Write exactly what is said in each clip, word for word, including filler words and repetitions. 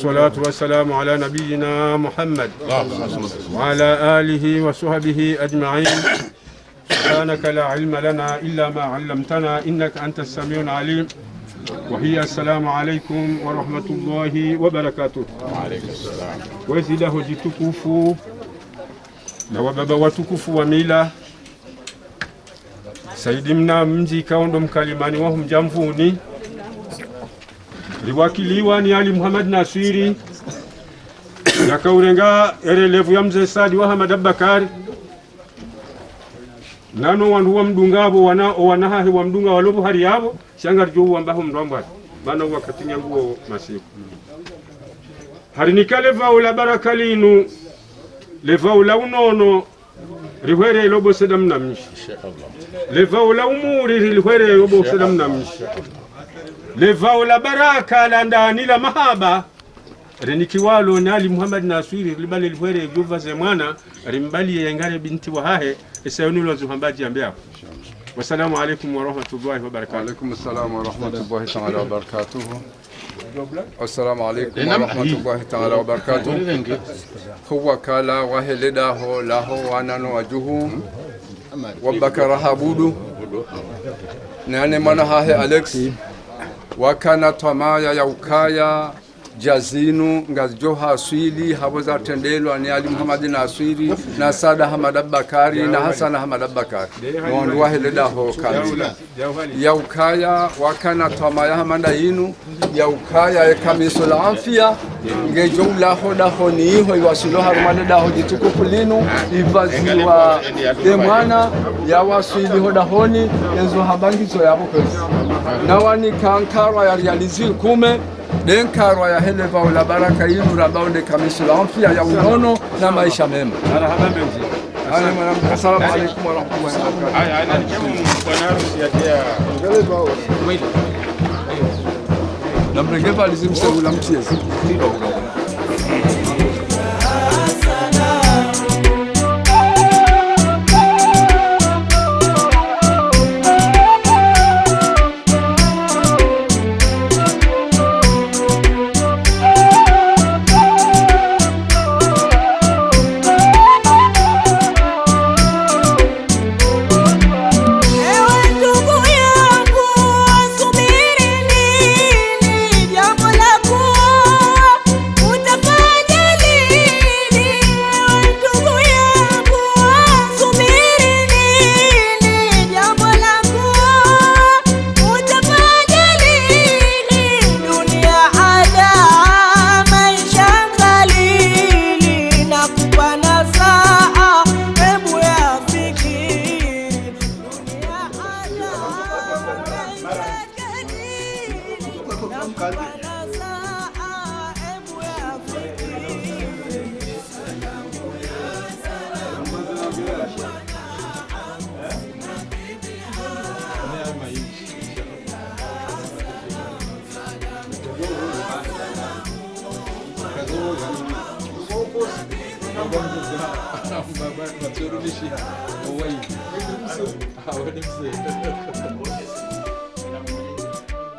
والصلاة والسلام على نبينا محمد وعلى آله وصحبه أجمعين. سبحانك لا علم لنا إلا ما علمتنا إنك أنت السميع العليم. وهي السلام عليكم ورحمة الله وبركاته. Wezi daho djitukufu, na wababa watukufu wa mila, Saidi Mnamdji ikao ndo mkalimani waho Mdjamvuni, riwakiliwa ni Ali Muhammad Naswiri, yakaurenga erelevu ya Mze Saadi wa Hamada Bakari, nano wandru wamdunga apvo, wana, o wana hahe wamdunga walopvo hari yapvo, sha ngaridjo uwamba ho mndru ambwani, mana wakati nyangu wo masiku. Harinika le vao la baraka linu, le vao la unono, rihwere lo bo Saidi Mnamdji. Le vao la umuri, rihwere lo bo Saidi Mnamdji. Le vao la baraka la ndani la mahaba, rinikiwalo ni Ali Muhammad Naswiri, libale lihwere djova ze mwana, rimbali ye ngare binti wa hahe, esa yoni lwa zuhamba djambe apvo. Wassalamu alaikum warahmatullahi wabarakatuh. وعليكم السلام ورحمة الله تعالى وبركاته. السلام عليكم ورحمة الله تعالى وبركاته. Ho wakala wahe le daho laho wana no wadjuhu, wa Bakara Habudu, nane mwana hahe Alex, wakana twamaya ya ukaya dja zinu ngazidjo haswili hapvo zatrendelwa ni Ali Muhammad Naswiri, na Saada Hamada Bakari, na Hasana Hamada Bakari, no wandru wahe le daho kamili. Ya ukaya wakana twamaya hama nda yinu, ya ukaya ye kamiso la amfiya ngedjo ulaho dahoni iho iwaswilo harumwa le daho djitukufu linu, ipvaziwa de mwana, yawaswili ho dahoni, ezo hamba ngizo yapvo kwezi. Na wanika nkarwa ya riali zili kume, de nkarwa yahe le vao la baraka yinu, rambao nde kamiso la amfiya ya unono na maesha mema. Marahaba mendji. Haya, mwana, assalamu alaikum warahmatullahi wabarakatuh. Haya, haya, ni kemu bwana harusi ya tia. Namrenge valizi mse ula mtiezi.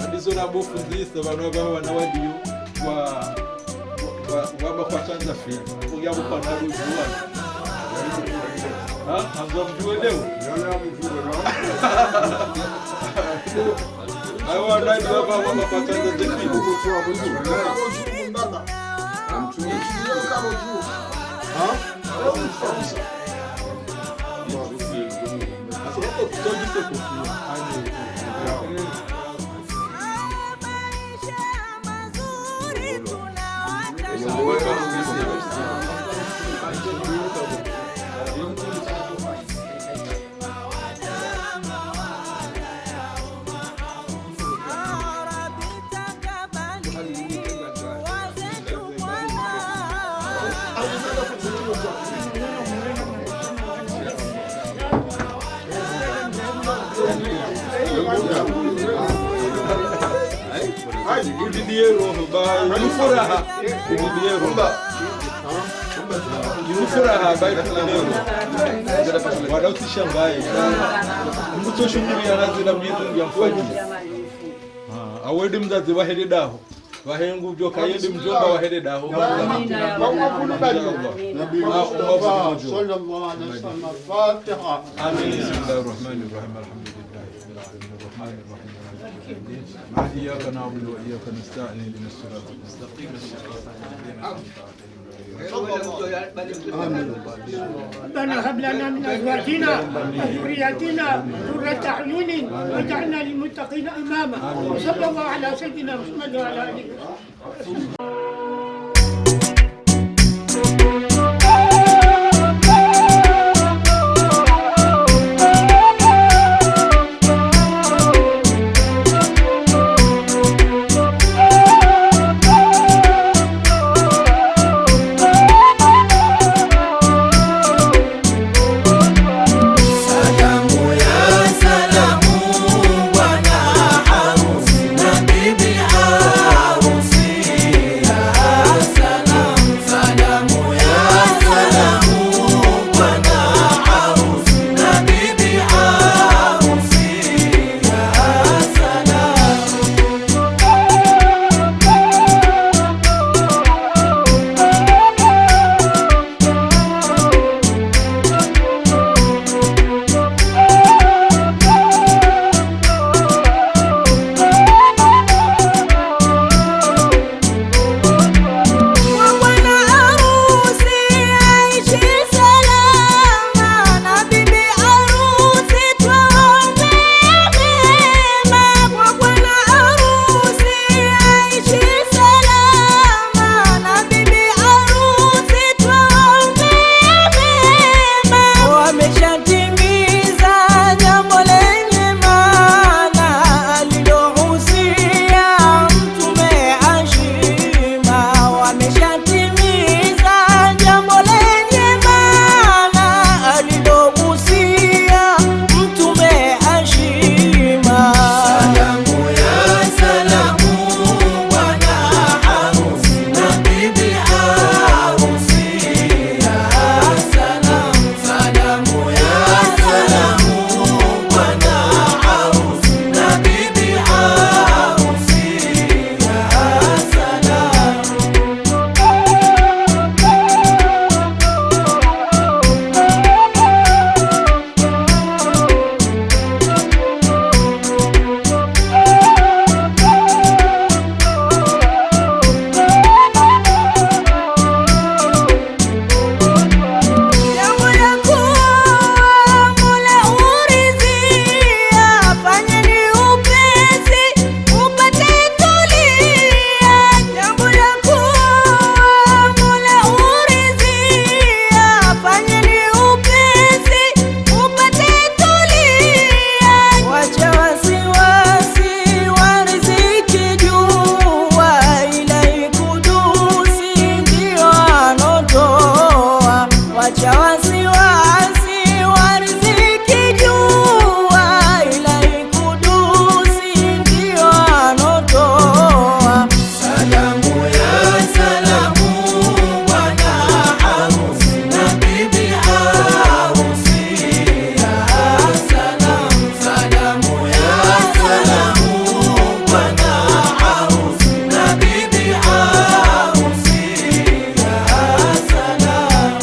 Ndizo na bo fundisa, vanu vava wana wadiyo, wa, wa, wa, wa makwatsanza fi. Kuya kupana lujuwa. Ha? Anzo mjuwe leo? Ayo, wana wadiyo vava wa makwatsanza fi. Ha? Ayi, udidiye roho, ba, ni furaha. Udidiye roho. Ni furaha, ba, udidiye roho. Wada utisha mbaye. Mtu shukuru ya nazi na mtu ya mfanyia. Ah, awe de mdzadze wahe le daho. Wahengu djo kayende mdjomba wahe le daho. Amina ya Rabbal alamin. Inshallah. Nabi Mustafa, sallallahu alaihi wasallam. Fatiha. Amin. Bismillahir rahmanir rahim. Alhamdulillahi rabbil alamin. Arrahmanir rahim. Maliki yawmiddin. Iyyaka na'budu wa iyyaka nasta'in. Ihdinas siratal mustaqim. Siratal ladzina an'amta alaihim. ربنا هب لنا من أزواجنا وذرياتنا قرة أعين واجعلنا للمتقين إماما. وصلى الله على سيدنا محمد وعلى آله وصحبه. Wameshatimiza jambo lenye maana, alilohusia Mtume Ashima. Wameshatimiza jambo lenye maana, alilohusia Mtume Ashima. Salamu ya salamu, bwana harusi na bibi harusi. Wacha wasiwasi, wariziki djuwa, Ilahi Kudusi ndiyo anotowa. Wacha wasiwasi, wariziki djuwa, Ilahi Kudusi ndiyo anotowa. Salamu ya salamu, bwana harusi na bibi harusi. Ya salam, salamu ya salamu, bwana harusi na bibi harusi. Ya salam.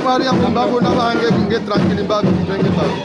Maria, mbapvi na pvahange nge tranquille, mbapvi, nge mbapvi.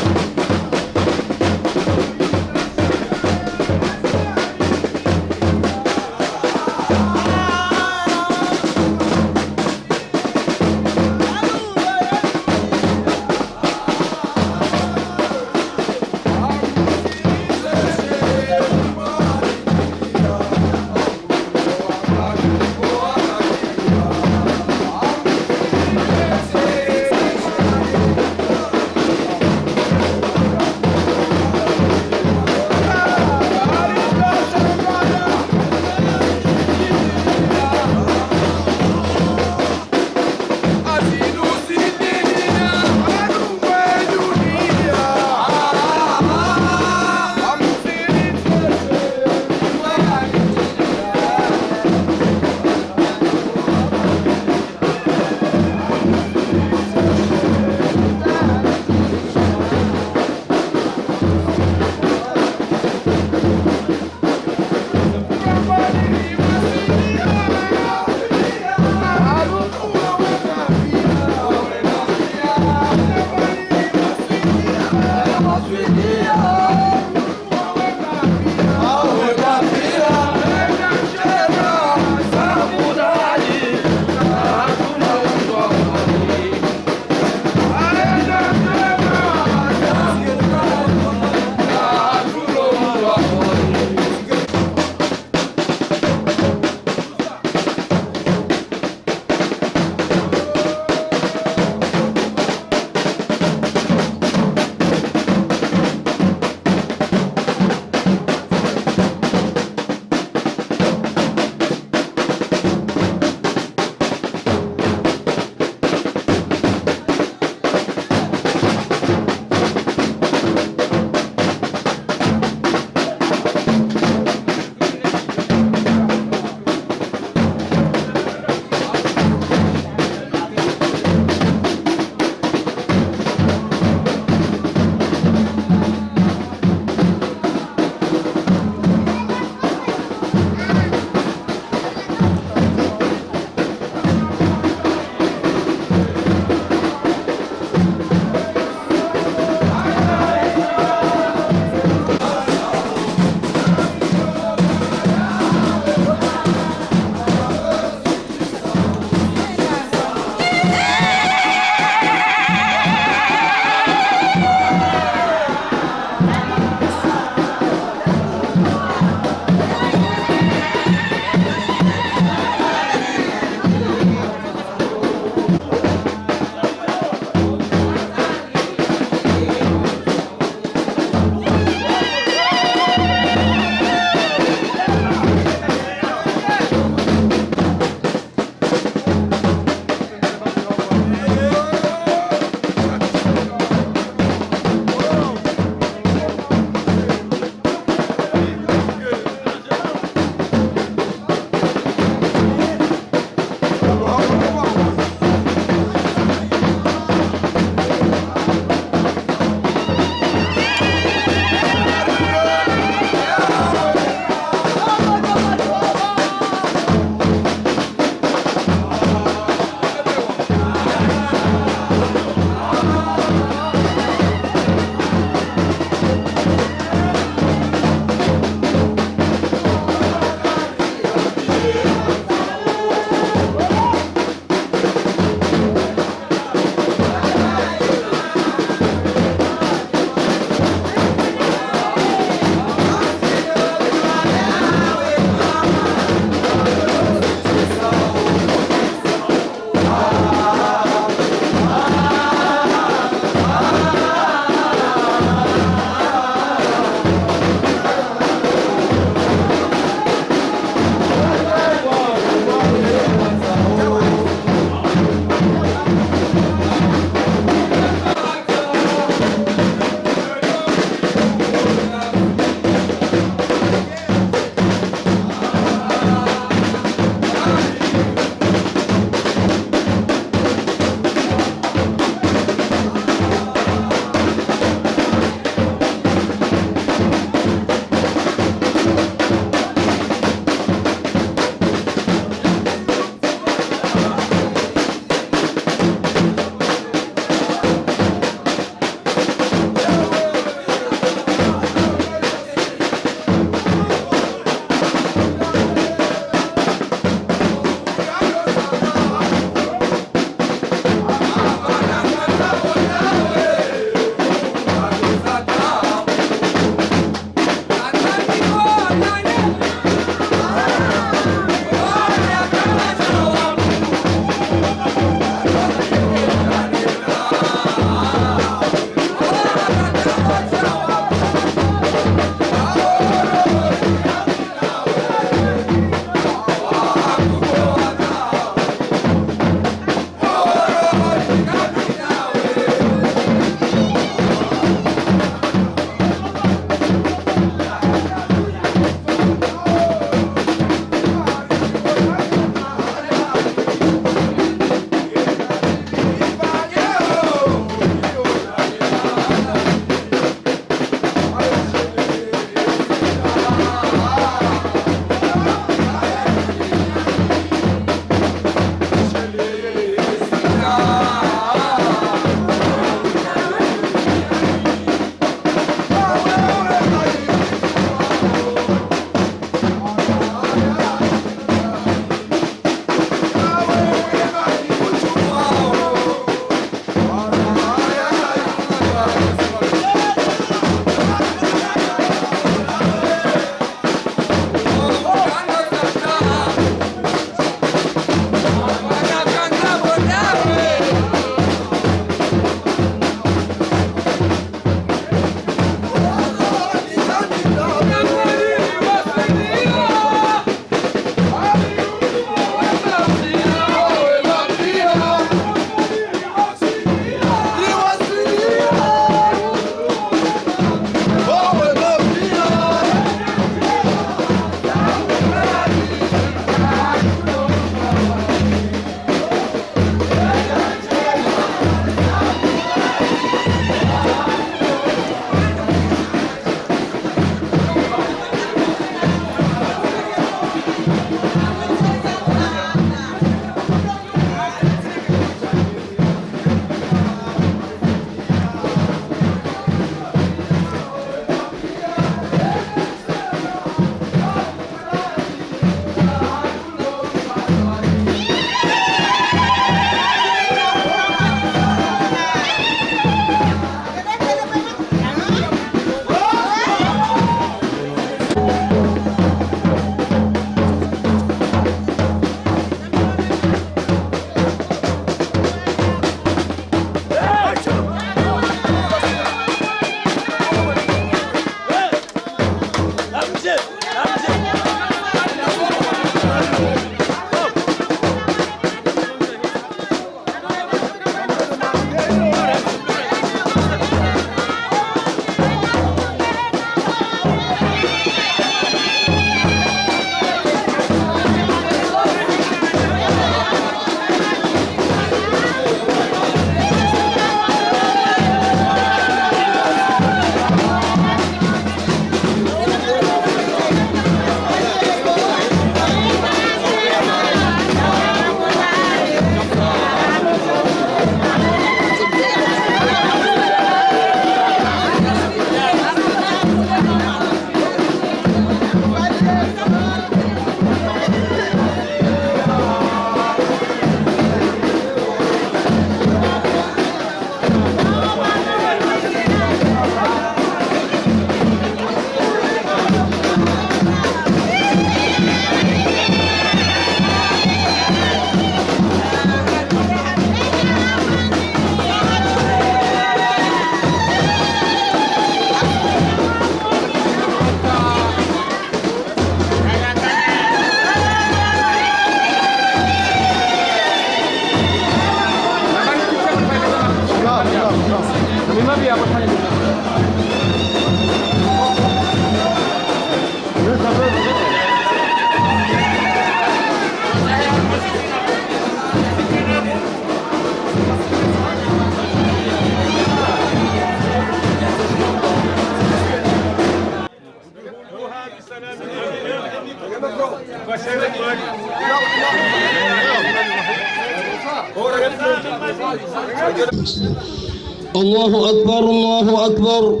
الله أكبر، الله أكبر،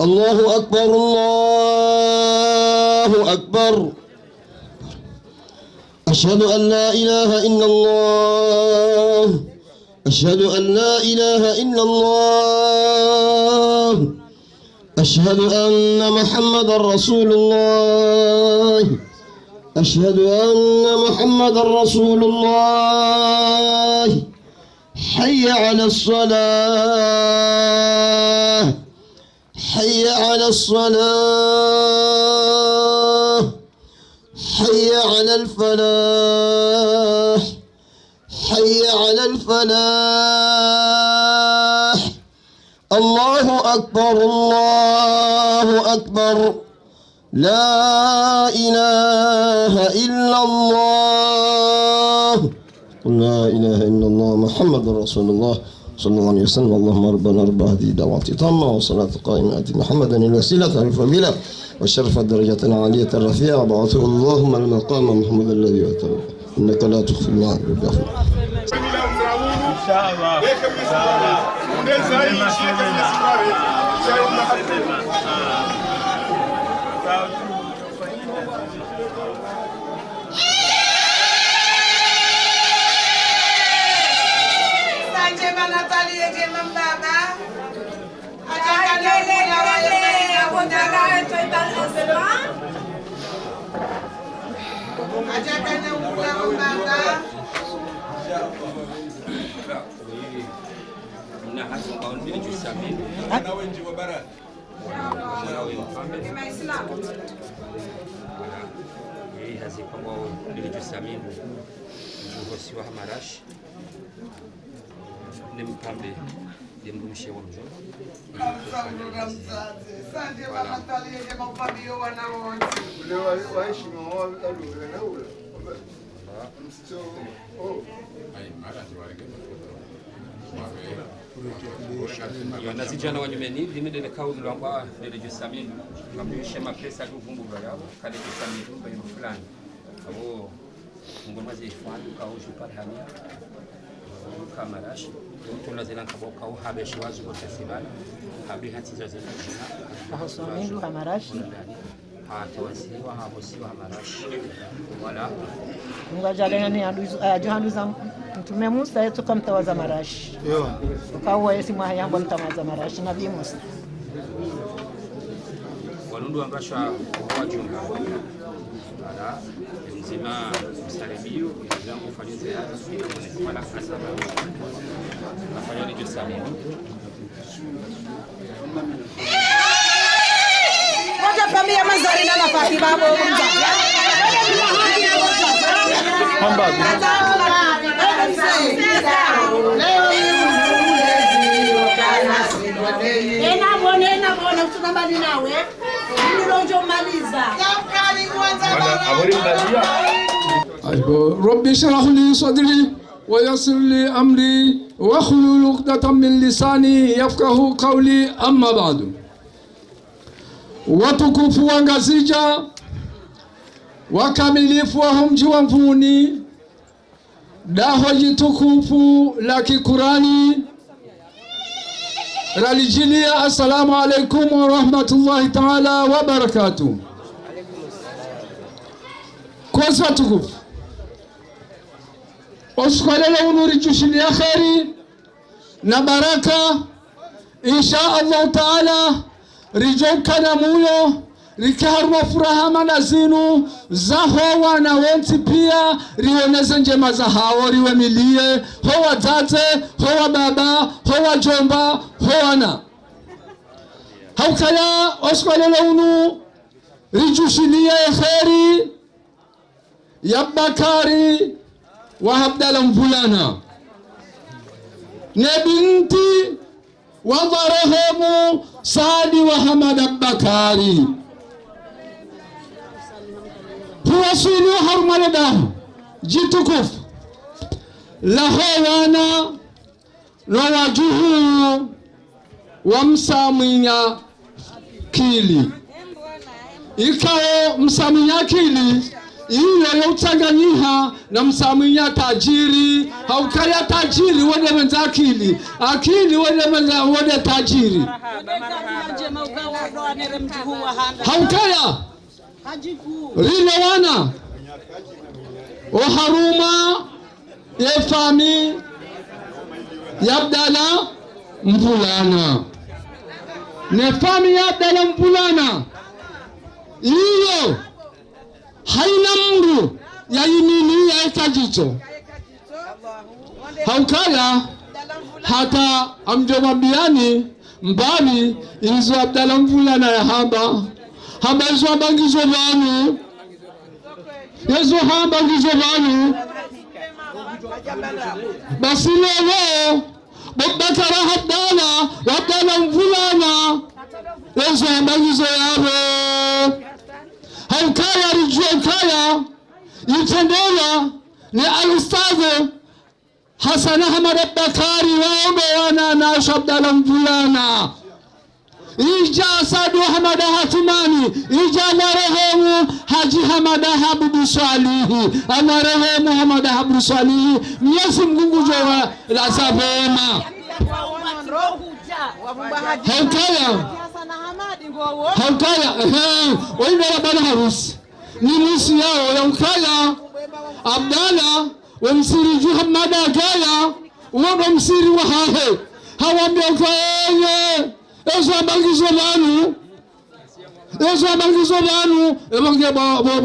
الله أكبر، الله أكبر. أشهد أن لا إله إلا الله. أشهد أن لا إله إلا الله. أشهد أن محمدا رسول الله. أشهد أن محمدا رسول الله. حي على الصلاة. حي على الصلاة. حي على الفلاح. حي على الفلاح. الله أكبر، الله أكبر. لا إله إلا الله. لا إله إلا الله محمد رسول الله صلى الله عليه وسلم. اللهم ربنا رب هذه الدعوة التامة والصلاة القائمة آت محمدا الوسيلة والفضيلة والشرف الدرجة العالية الرفيعة وابعثه اللهم المقام محمود الذي وعدته. إنك لا تخلف الميعاد. إن شاء الله. إن شاء الله. Yeye hazi kwamba ndili jusa mingu. Mdjuho siwa hamarashi. Ni mpambe, ni mrumishe wa mdjo. Asante, asante. Asante, mama Tali, yeye mapambe yo wana wote. Ule wa, wa heshima wa, wa, wa, wa, wa. Msito, oh. Yo, na zidjana wa nyumeni, linu ndele kauli lwamba ndele jusa mingu. Ngamwishe mapesa tu vumbu lwa yao, kale jusa mingu, mba inu fulani. Abo, Mungu maze ifwani, kao jupar hamia, kao marashi. Mtu lazima nkabo kao habeshi wazu kwa festival, habi hati za zina jina. Aho somendu hamarashi. Hata wasiwa, hata wasiwa hamarashi. Wala. Mungu ajalena ni handu, eh, jo handu za Mtume Musa, yetu kamtawaza marashi. Yo. Ukawa yesi mwaha yamba mtawaza marashi, Nabi Musa. Walundu wambasha kwa jumla. Ala, mzima msalimio, mzima kufanya ziara, wala kasaba. Nafanya ni jusa mingu. Kota pami ya mazari na nafasi babo. Hamba. Ena bone, ena bone, utunambani nawe. Mlonjo maliza. Wala, abori mbalia. Aibo, رب اشرح لي صدري ويسر لي أمري واحلل عقدة من لساني يفقهوا قولي، أما بعد. Watukufu wa Ngazidja, wakamilifu wa homdji wa Mvuni, daho djitukufu la kikurani, ralidjiliya, assalamu alaikum wa rahmatullahi taala wa barakatuh. Kwezi watukufu, osiku wa leo unu ridjushiliya kheri, na baraka, insha Allahu taala, ridjo ukana muyo, rike harumwa furaha mana zinu, za ho wana wontsi piya, rioneze ndjema za hawo, riwemiliye, ho wadzadze, ho wababa, ho wadjomba, ho wana. Haukaya osiku wa leo unu, ridjushiliya ye kheri, ya Bakari wa Abdala Mvulana, ne binti wa marehemu Saadi wa Hamada Bakari. Huwaswili harumwa le daho djitukufu la ho wana no wadjuhu wa Msamwinya Kili. Ikao Msamwinya Kili, Iyo ya utsanganyiha na Msamwinya tajiri, haukaya tajiri wende mwenza akili, akili wende mwenza wende tajiri. Haukaya, rilo wana, oharumwa ye fami ya Abdala Mvulana. Ne fami ya Abdala Mvulana. Iyo, haina mndru ya imini ya eka djitso. Haukaya, hata amdjo mwambiyani, mbapvi izo Abdala Mvulana ya hamba. Hamba izo hamba ngizo pvanu. Yezo hamba ngizo pvanu. Basi leo, bo Bakara Abdala, Abdala Mvulana. Yezo hamba ngizo yapvo. Haukaya ridjuwa ukaya, itrendewa, ni al-ustadh Hassan Ahmada Bakari, waombe wana na Asha Abdala Mvulana. Idja Asadu Hamada Hatumani, idja marehemu Hadji Hamada Abdu Swalihi, amarehemu Hamada Abdu Swalihi, Mnyezi Mngu ngudjo walaza pvema. Haukaya, haukaya, ehe, wende wa bwana harusi. Ni misi yao ya ukaya, Abdala, we msiri dju Hamada akaya, uwo ndo msiri wahahe. Hawambia ukaya, ezo hamba ngizo pvanu. Ezo hamba ngizo pvanu. Eba nge ba, ba,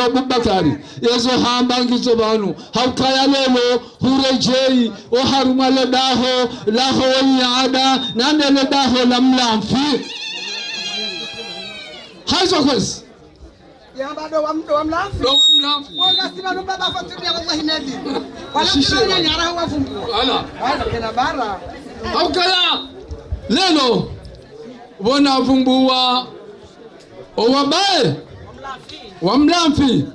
ba, Bakari. Ezo hamba ngizo pvanu. Haukaya leo, huredjei, oharumwa le daho, laho wanyada, nane le daho la Mlamfi. Haizo kwezi. Yamba ndo wa m-, ndo wa Mlamfi. Ndo wa Mlamfi. Wanga sina ndo baba Fatuma ya wallahi nadi. Wala sisi. Kila nyanya raha wavumbua. Ala. Ala, kena bara. Haukaya leo, pvona vumbua owabaye wa Mlamfi.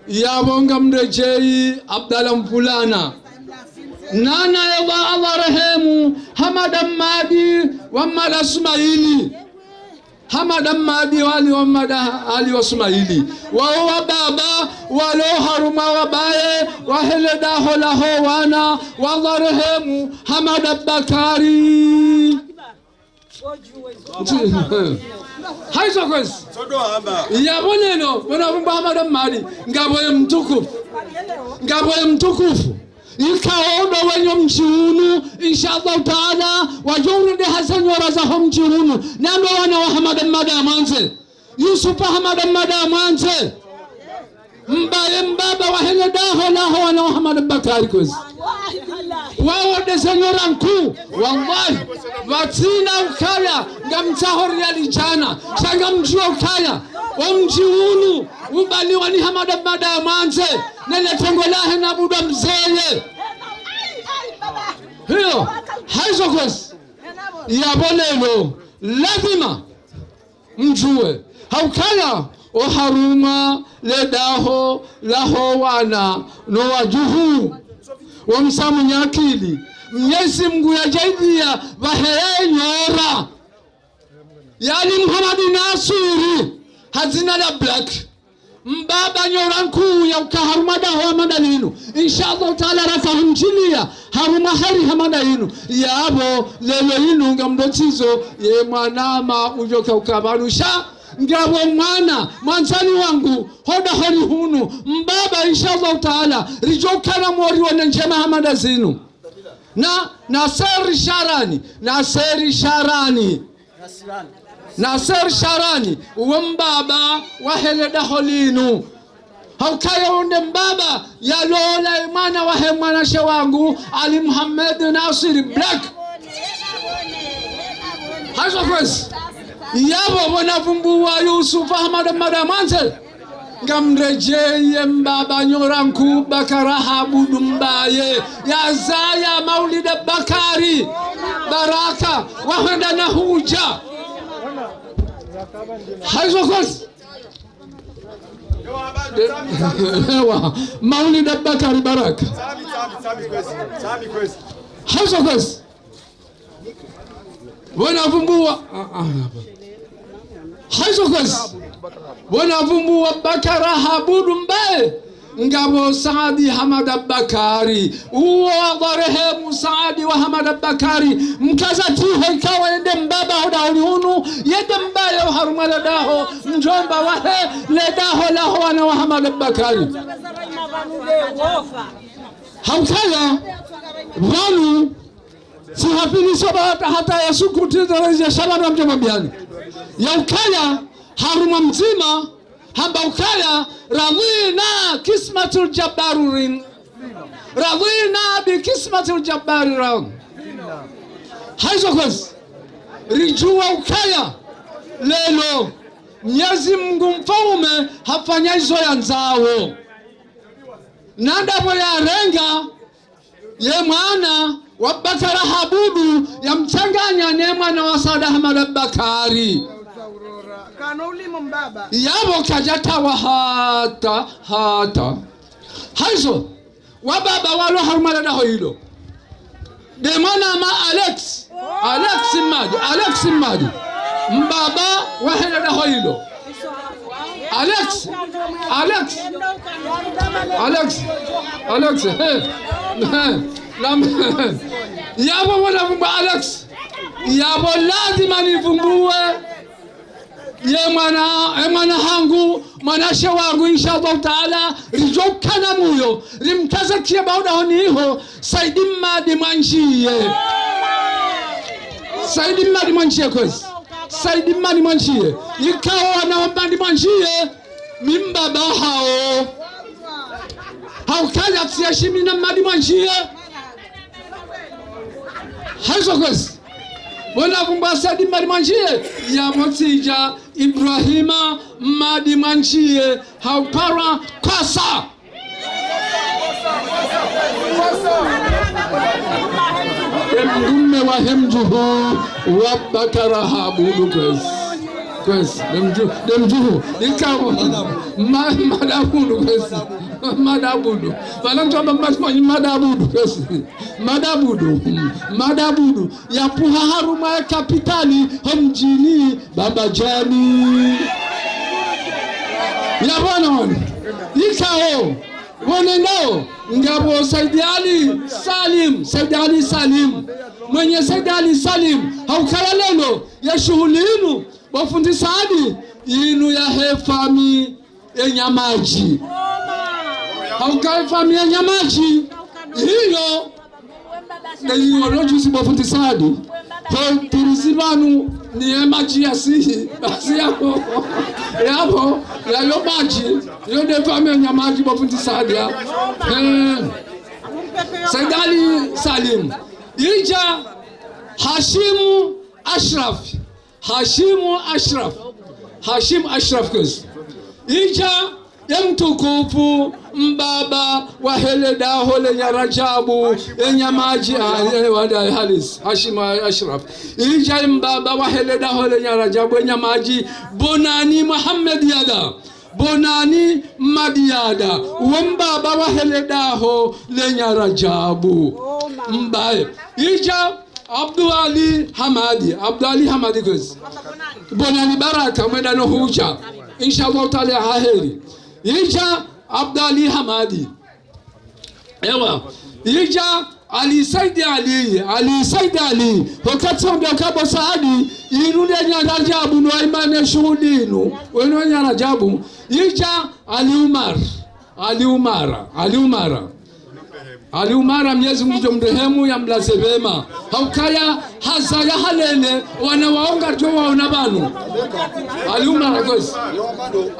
Yapvo ngamredjei Abdala Mvulana. Nana ewa Allah rehemu, Hamada Mmadi wa Mmada Sumaili. Hamada Mmadi wa Ali wa Mmada Ali wa Sumaili. Wao wa baba, walo harumwa wabaye, wahe le daho laho wana, wa Allah rehemu, Hamada Bakari. Haizo kwezi. Yapvo leo, pvona vumbua Hamada Mmadi, ngapvo ye mtukufu. Ngapvo ye mtukufu. Ikao ndo wenye mdji unu, insha Allahu taala, wadjo urendeha ze nyora zaho mdji unu, nando wana wa Hamada Mmadi ya Mwandze. Yusufa Hamada Mmadi ya Mwandze. Mbaye mbaba wahe le daho laho wana wa Hamada Bakari kwezi. Wao nde ze nyora nkuu, wallahi. Pvatsina ukaya, ngamtsaho riali djana, sha ngamdjuo ukaya, o mdji unu, ubaliwa ni Hamada Mmadi ya Mwandze, ne le trongo lahe na budwa mzeye. Hiyo, haizo kwezi. Yapvo leo, lazima mdjuwe. Haukaya, oharumwa le daho, laho wana, no wadjuhu. Wa Msamwinya akili. Mnyezi Mngu ya djaidiya, pvahe ye nyora. Yani Muhammad Naswiri, ha dzina la Black. Mbaba nyora nkuu ya uka harumwa daho Hamada linu. Insha Allahu taala raka humdjiliya harumwa hari Hamada linu. Yapvo leo linu ngamdo tsizo ye mwanama udjo ka uka pvanu sha. Ngapvo mwana, mwandzani wangu, ho daho lihunu. Mbaba insha Allahu taala, ridjo kana mori wone ndjema Hamada zinu. Na, Naseri Sharani, Naseri Sharani. Naseri Sharani, uwo mbaba wahe le daho linu. Haukaya wonde mbaba yalola ye mwana wahe mwanashe wangu, Ali Muhammad Naswiri Black. Haizo kwezi. Yapvo pvona vumbua Yusufa Hamada Mmadi ya Mwandze. Ngamredjeye mbaba nyora nkuu Bakara Habudu Mbaye. Yazaya Maulida Bakari. Baraka. Wahenda na hudja. Haizo kwezi. Ewa. Maulida Bakari Baraka. Haizo kwezi. Pvona vumbua. Ah, ah, ah. Haizo kwezi. Pvona pvumbu wa Bakara Habudu mbaye ngapvo Saadi Hamada Bakari. Uwo wa marehemu Saadi wa Hamada Bakari. Mkaza tiho ikawo yende mbaba hodahoni hunu. Yende mbaye oharumwa ledaho. Mdjomba wahe ledaho laho wana wa Hamada Bakari. Haukaya, pvanu, tsi hafini soba hata, hata ya suku tizarezi ya shabana mdjomba mbiani. Ya ukaya, harumwa mdzima, hamba ukaya, radhwina kismatul jabbari rin. Radhwina bi kismatul jabbari ran. Haizo kwezi, ridjuwa ukaya, lelo, Mnyezi Mngu mfaume hafanya izo yandzawo. Na ndapvo yarenga, ye mwana wa Bakara Habudu yamtsanganya ne mwana wa Saada Hamada Bakari. Kana ulimo mbaba. Yapvo kadjatawa hata, hata. Haizo, wababa walo harumwa ledaho ilo. Nde mwana ma Alex. Alex Mmadi, Alex Mmadi. Mbaba wahe ledaho ilo. Alex, Alex, Alex, Alex, he, he, nam-, yapvo pvona pvumbu Alex, yapvo lazima nipvumbuwe ye mwana, ye mwana hangu, mwanashe wangu, insha Allahu taala, ridjo ukana muyo, rimkaze tiye bahuda honi iho, Saidi Mmadi Mwandziye. Saidi Mmadi Mwandziye kwezi. Saidi Mmadi Mwandziye. Ikawo wana wa Mmadi Mwandziye, mi mbaba hawo. Haukaya tsiya shimi na Mmadi Mwandziye. Haizo kwezi. Pvona pvumbu Saidi Mmadi Mwandziye, yapvo tsidja Ibrahima Mmadi Mwandziye, hauparwa Kwasa. Emdrume wahe mdjuhu wa Bakara Habudu kwezi. Kwezi, nde mdju-, nde mdjuhu. Ikawo, ma-, Mmadi Abudu kwezi. Mmadi Abudu. Pvala mdru amba Mmadi Mwandziye, Mmadi Abudu kwezi. Mmadi Abudu. Mmadi Abudu. Yapvuha harumwa ye kapitali, ho mdjini, Bambadjani. Yapvo pvona wanu. Ikawo, pvone ndawo, ngapvo Saidi Ali Salim, Saidi Ali Salim. Mwenye Saidi Ali Salim, haukaya lelo, ye shuhuli inu, bo fundi Saadi, inu yahe fami ye Nyamadji. Haukaya fami ye Nyamadji, iyo, ne iyo no juzi bo fundi Saadi. Ho turizi pvanu ni ye madji ya sihi, basi yapvo, yapvo, yayo madji, yo nde fami ye Nyamadji bo fundi Saadi ya. Eh, Saidi Ali Salim. Idja Hashimu Ashraf. Hashimu Ashraf. Hashimu Ashraf kwezi. Idja ye mtukufu mbaba wahe ledaho le Nyaradjabu, ye Nyamadji, ah, ye wada Halis, Hashimu Ashraf. Idja ye mbaba wahe ledaho le Nyaradjabu, ye Nyamadji, Bonani Mohamed Yada. Bonani Mmadi Yada. Uwo mbaba wahe ledaho le Nyaradjabu. Mbaye. Idja Abdu Ali Hamadi, Abdu Ali Hamadi kwezi. Bonani Baraka, mwenda no hudja. Insha Allahu taala ha heri. Idja Abdu Ali Hamadi. Ewa. Idja Ali Saidi Ali, Ali Saidi Ali. Hokatsi wambia uka bo Saadi, inu nde Nyaradjabu no waimane shuhuli inu. Weno Nyaradjabu. Idja Ali Umar. Ali Umara, Ali Umara. Ali Umara, Mnyezi Mngu ngudjo mrehemu, yamlaze pvema. Haukaya hazaya halele, wana wawo ngaridjo waona pvanu. Ali Umara kwezi.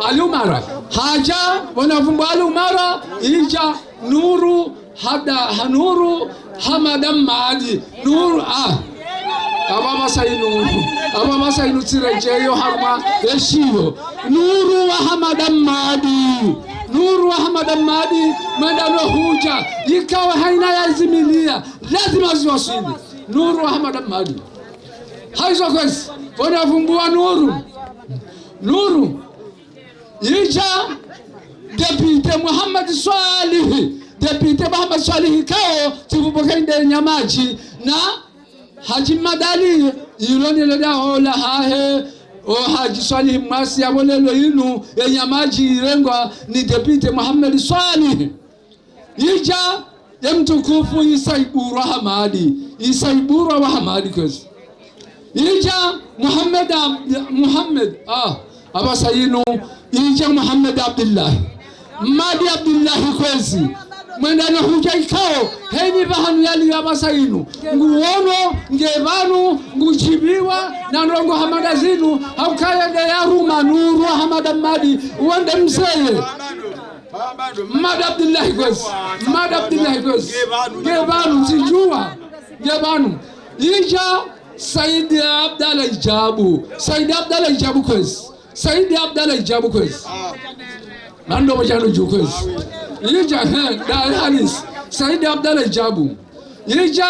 Ali Umara. Hadja, pvona pvumbu Ali Umara, idja Nuru, Hada, ha Nuru Hamada Mmadi. Nuru, ah. Apvapvasa inu, apvapvasa inu tsiredjeyo harumwa ye shiyo. Nuru wa Hamada Mmadi. Nuru wa Hamada Mmadi, mwenda no hudja. Ikawo haina ya zimiliya, lazima ziwaswili. Nuru wa Hamada Mmadi. Haizo kwezi, pvona pvumbu wa Nuru. Nuru. Idja député Mohamed Swalihi. Député Mohamed Swalihi kawo, tsi pvumbu ka nde Nyamadji. Na Hadji Mmadi Ali, ilo ni ledaho lahahe, O Hadji Swalihi Mwasi yapvo leo inu, ye nyama dji irengwa ni député Mohamed Swalihi. Idja ye mtukufu Isa Iburwa Hamadi. Isa Iburwa wa Hamadi kwezi. Idja Mohamed Abd-, Mohamed, ah, apvasa inu, idja Mohamed Abdillahi. Mmadi Abdillahi kwezi. Mwendano hudja ikao, heni pvahanu yaliyo apvasa inu. Nguono, nge pvanu, ngudjibiwa, na ndrongo hama nda zinu, haukaya nde yaruma nuru Hamada Mmadi, wonde mzeye. Mmadi Abdillahi kwezi. Mmadi Abdillahi kwezi. Nge pvanu, tsidjuwa. Nge pvanu. Idja Saidi Abdallah Idjabu. Saidi Abdallah Idjabu kwezi. Saidi Abdallah Idjabu kwezi. Nando mojano dju kwezi. Idja, he, da, halis. Saidi Abdallah Idjabu. Idja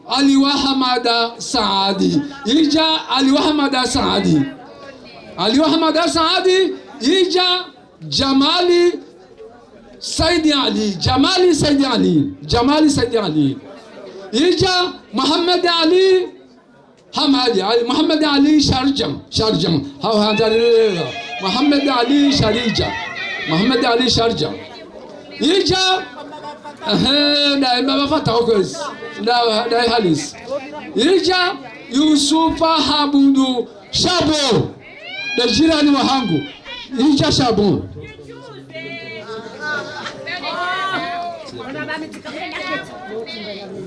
Ali wa Hamada Saadi. Idja Ali wa Hamada Saadi. Ali wa Hamada Saadi. Idja Jamali Saidi Ali. Jamali Saidi Ali. Jamali Saidi Ali. Idja Mohamed Ali Hamadi, Ali, Mohamed Ali Sharja, Sharja. Hau hantalela. Mohamed Ali Sharija. Mohamed Ali Sharja. Idja, ehe, da baba Fata kwezi. Da, da halis. Idja Yusufa Habudu Shabo. Da jirani wahangu. Idja Shabo.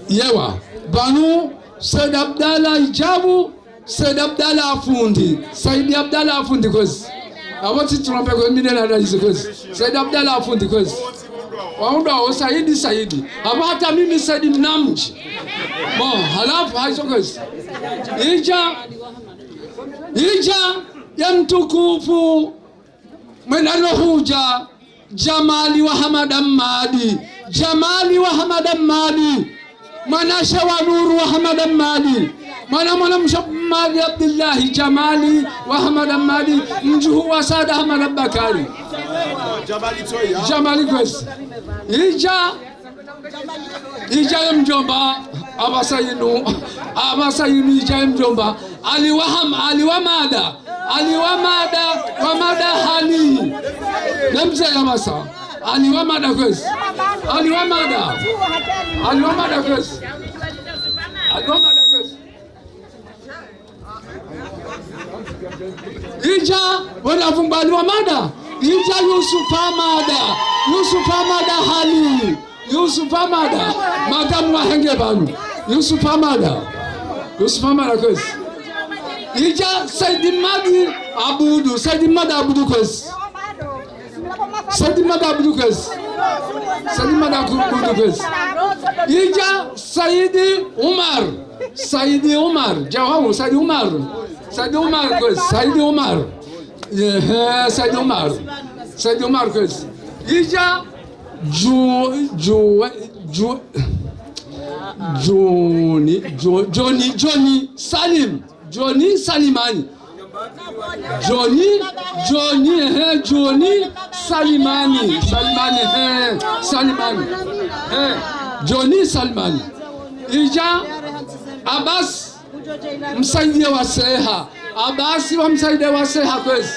Yewa. Pvanu Said Abdallah Idjabu, Said Abdallah Afundi, Said Abdallah Afundi kwezi. Apvo tsi trompe kwezi, mi nde na raisi kwezi. Said Abdallah Afundi kwezi. Waundra wo Saidi, Saidi. Apvo hata mimi Saidi Mnamdji. Bon, halafu hayizo kwezi. Idja, idja ye mtukufu mwendano hudja, Jamali wa Hamada Mmadi. Jamali wa Hamada Mmadi. Mwanashe wa nuru wa Hamada Mmadi. Mwana, mwana mshe Mmadi Abdillahi. Jamali wa Hamada Mmadi. Mdjuhu wa Saada Hamada Bakari. Jamali kwezi. Idja Idja ye mdjomba, apvasa inu, apvasa inu idja ye mdjomba. Ali wa Ham-, Ali wa Mada, Ali wa Mada, wa Mada hali. Ne mze ya apvasa. Ali wa Mada kwezi. Ali wa Mada. Ali wa Mada kwezi. Ali wa Mada kwezi. Idja, wena vumba Ali wa Mada. Idja Yusuf Hamada. Yusuf Hamada hali. Yusuf Hamada. Makamu wa henge pvanu. Yusuf Hamada. Yusuf Hamada kwezi. Idja Saidi Mmadi Abudu. Saidi Mmadi Abudu kwezi. Saidi Mmadi Abudu kwezi. Saidi Mmadi Abudu kwezi. Idja Saidi Umar. Saidi Umar. Djawabu, Saidi Umar. Saidi Umar kwezi. Saidi Umar. Ehe, Saidi Umar. Saidi Umar kwezi. Idja Ju-, Ju-, Ju-, Joni, Ju-, Joni, Joni Salim. Joni Salimani. Joni, Joni, ehe, Joni Salimani. Salimani, ehe, Salimani. Ehe, Joni Salimani. Idja Abbas Msaidie wa Seha. Abbas wa Msaidie wa Seha kwezi.